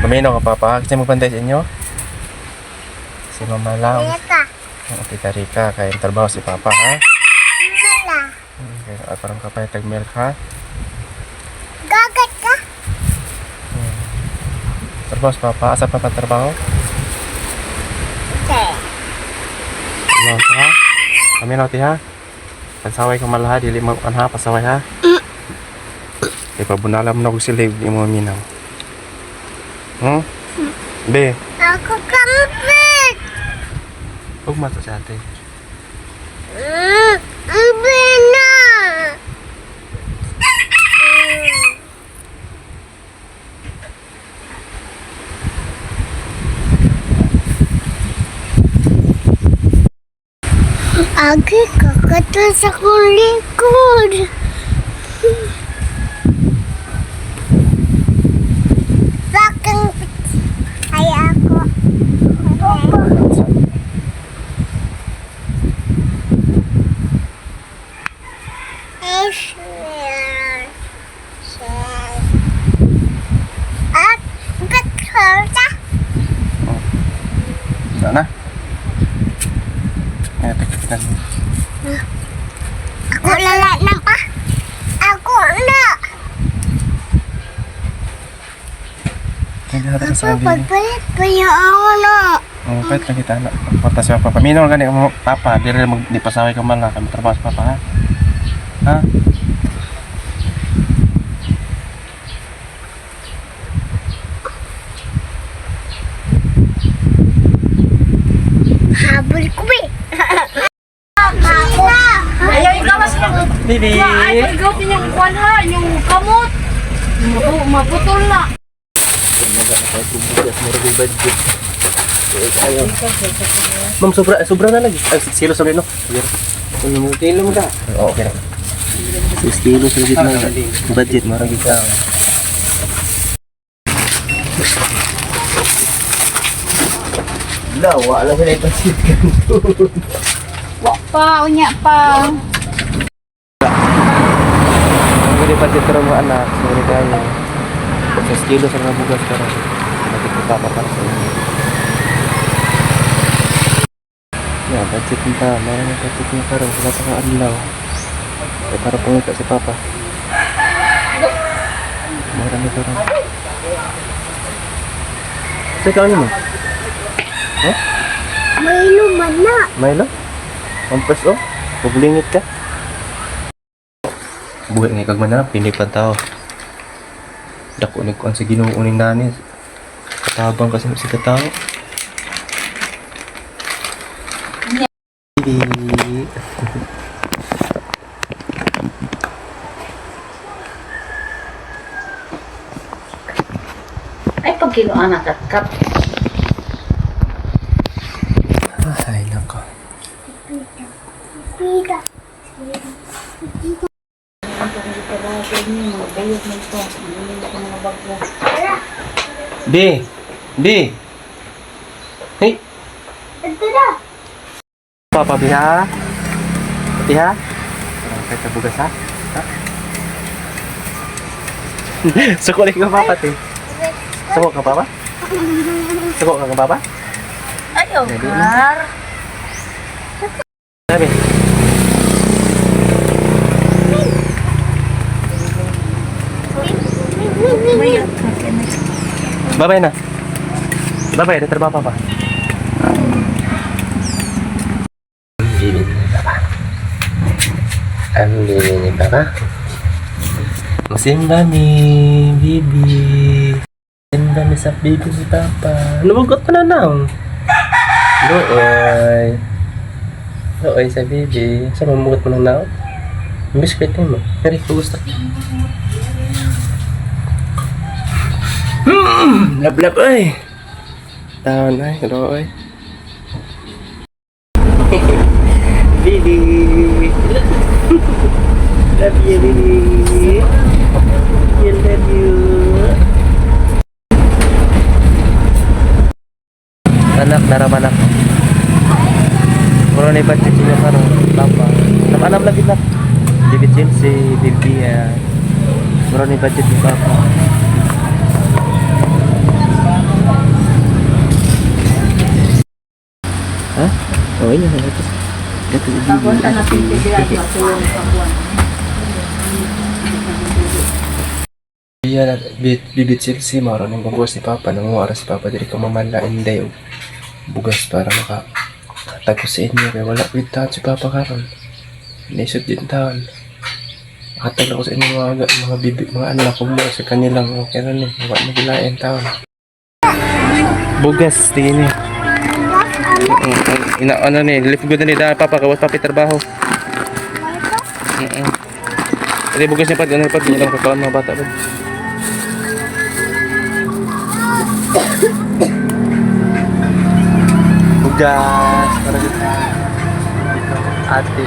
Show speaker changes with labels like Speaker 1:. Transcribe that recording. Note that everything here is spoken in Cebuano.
Speaker 1: Paminaw ka, Papa. Kasi magbantay sa inyo. Si Mama lang.
Speaker 2: Rika.
Speaker 1: Ang Tita Rica, kaya yung trabaho si Papa, ha?
Speaker 2: Mala.
Speaker 1: Kaya parang kapay tag milk, ha?
Speaker 2: Gagat ka?
Speaker 1: Trabaho si Papa. Asa Papa trabaho?
Speaker 2: Te.
Speaker 1: Ano, ha? Paminaw, ti, ha? Pansaway ka malaha, dili mo ha, pasaway, ha? Kaya pabunalam na ko sila, di mo minaw. Be,
Speaker 2: Ako kampit.
Speaker 1: huwag mato si ate.
Speaker 2: Ube na. Agi kakata sa kong likod. Bakang ay ako. At picture.
Speaker 1: Wala na. Ay, tignan mo.
Speaker 2: Ako lala na pa. Ako na.
Speaker 1: Tingnan natin sa
Speaker 2: Ako
Speaker 1: baby.
Speaker 2: pagpalit pa yung ako na.
Speaker 1: Oh, pwede lang kita anak. Porta si Papa. Paminaw gani mo Papa, dili mag di pasaway ka man lang kami trabaho sa Papa, ha. Ha?
Speaker 2: Habol ko ba? Ako.
Speaker 3: Ayaw, ikaw mas
Speaker 1: Baby.
Speaker 3: Ay, ikaw yung kwan ha, yung kamot. Maputol na.
Speaker 1: Ma'am, sobra sobra na lagi. Ay, 6 kilos ulit, no? Sige.
Speaker 4: Kilo mo ka.
Speaker 1: Oo, okay na. 6 kilos ulit na. Budget, marang kita.
Speaker 4: Wala, wala sila ipansit ka.
Speaker 3: Wa pa, unya pa.
Speaker 1: Ang ganda budget karon mga anak. Sorry kayo. 6 kilos ang nabugas karon. Bakit ko papa para sa inyo. Ya, budget nita. Meron na budget niya karon. Wala pa ka adlaw. Eh, para pangita si Papa. Meron na karon. Sa ikaw mo? Huh?
Speaker 2: May luman na.
Speaker 1: Milo? Pampers oh? Maglingit ka? Buhay nga kag manap, hindi pa tao. Dako ni kuan sa Ginoo ning nani. Katabang kasi si katao. Baby.
Speaker 3: Ay, pag kilo anak at kap.
Speaker 1: Ay nako.
Speaker 2: Pita.
Speaker 1: B. B. Hey,
Speaker 2: Ito na.
Speaker 1: Papa biha. Biha. Okay, tabugas ha. Ha? Suko ka papa te. Suko ka papa? Suko ka papa?
Speaker 3: Ay, Oscar.
Speaker 1: Sabi. Bye-bye na. Bye-bye, na trabaho papa. Ang bibi ni Papa. Ang bibi ni Papa. Masimba mi, bibi. Simba mi sa bibi ni Papa. Lumugot pa na naong. Looy. Looy sa bibi. Sa mamugot mo ng naong? Biskuit mo. Pero gusto. Lablab ay. Taon ay, looy. Bibi. Love you, baby. I love you. Anak, naraman ako. Mura na ibang chichi niya karon. Papa. Namanam lagi na. Bibi Chelsea, Bibi Mura na budget ni Papa.
Speaker 4: Oh, iya ito. Ito.
Speaker 3: Tapos na pintigilan matulong sa buwan.
Speaker 1: Iya, bibit silsi, maroon yung bugas ni Papa. Nanguha si Papa diri ka mamala inday og bugas para maka tagos sa inyo kay wala pud taon si Papa karon. Nisod din taon. Nakatag ako sa inyo mga bibi, mga anak ko mo sa kanilang okay ra ni. Wala na gilain taon. Bugas tingin ni. Ina ano ni, lift good na ni dahil Papa kawas papi trabaho. Ito bugas niya pad, ano pad, hindi lang kakaon mga bata pad. Bugas para dito. Dito, ate.